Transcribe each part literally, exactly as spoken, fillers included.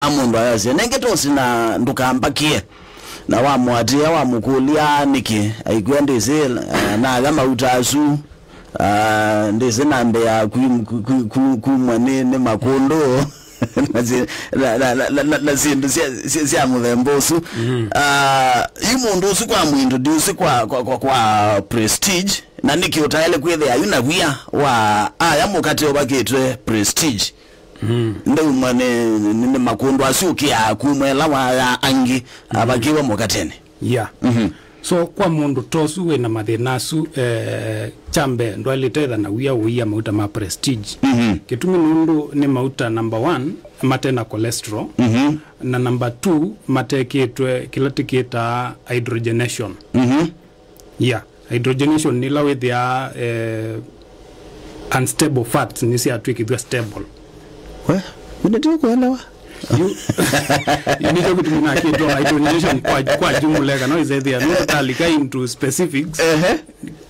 mũndũ ayasya, "Nenge tosi na ndũkambakie." Na wamũatĩĩa, wamũkũlya nĩkĩ, aikwĩa, "Ndĩsĩ, ah, naya mauta asu, ah, ndĩsĩ nambĩĩa kwi- kwi- kwi- kumwa nĩ, nĩ makũndũ." Na si- na- na- na- na- na syĩndũ sya- sya- sya mũthemba ũsu. Ah, yu mũndũ ũsu kwa mũintroduce kwa, kwa, kwa, kwa Prestige, na nĩkĩ ũtaĩle kwĩthĩa yu na wia wa aya mũkate ũvakĩtwe Prestige? Ndaumwa nĩ, nĩ, nĩ makũndũ asu ũkĩaa kumwa ĩla waya angĩ avakĩwe mũkatenĩ. Yeah. So kwa mũndũ ta ũsu wĩna mathĩna asu, eh, kya mbee ndwaĩlĩte etha na wia ũia mauta ma Prestige. Kĩtumi nũndũ nĩ mauta, number one, mate na cholesterol, na number two, matekĩtwe kĩla tĩkĩtaa hydrogenation. Yeah, hydrogenation nĩ ĩla wĩthĩaa, eh, unstable fats nĩsyatw'ĩkĩthw'a stable. We, mine ti ũkũelewa. Yu, yu nĩkyo kĩtumi nakĩtwa hydrogenation kwa, kwa jumla, kana ĩsethĩa nũtalika into specifics. Ehe.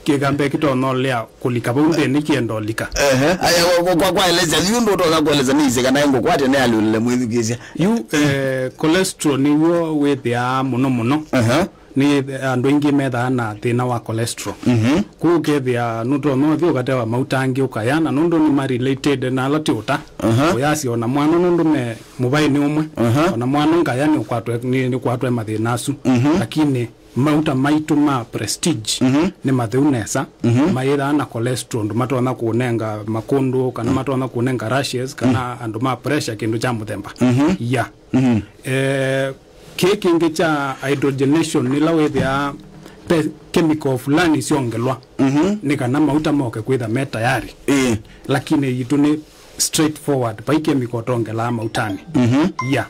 Kĩkambe kĩtonolea kũlika vau nthĩnĩ kĩenda ũlika. Ehe. Aya, kwa- kwa- kwaelesya yu ndũtonya kuelesya nĩisye kana ngũkwate nĩ aliulile mwĩthukĩĩsya. Yu, eh, cholesterol nĩw'o wĩthĩaa mũno mũno. Ehe. Nĩ andũ aingĩ methaa na thĩna wa cholesterol. Kũu ũkethĩa nũtonya ũthi ũkatewa mauta angĩ ũkaya, na nũndũ nĩ ma related na ala ti ũta. Ũyasya ona mwana nũndũ me mũvaĩnĩ ũmwe, ona mwana ngaya nĩ ũkwatwe, nĩ, nĩ kwatwe mathĩna asu. Lakini mauta maitũ ma Prestige nĩ matheu nesa, mayĩthaa na cholesterol, ndũ matonya kũnenga makũndũ, kana matonya kũnenga rashes, kana andũ ma pressure, kĩndũ kya mũthemba. Yeah. Eh, kĩĩ kĩngĩ kya hydrogenation nĩla wĩthĩaa pe chemical fulani syongelwa nĩ kana mauta moke kwĩtha me tayari. Ĩĩ. Lakini yitũ nĩ straightforward, vai chemical tongelaa mautanĩ. Yeah.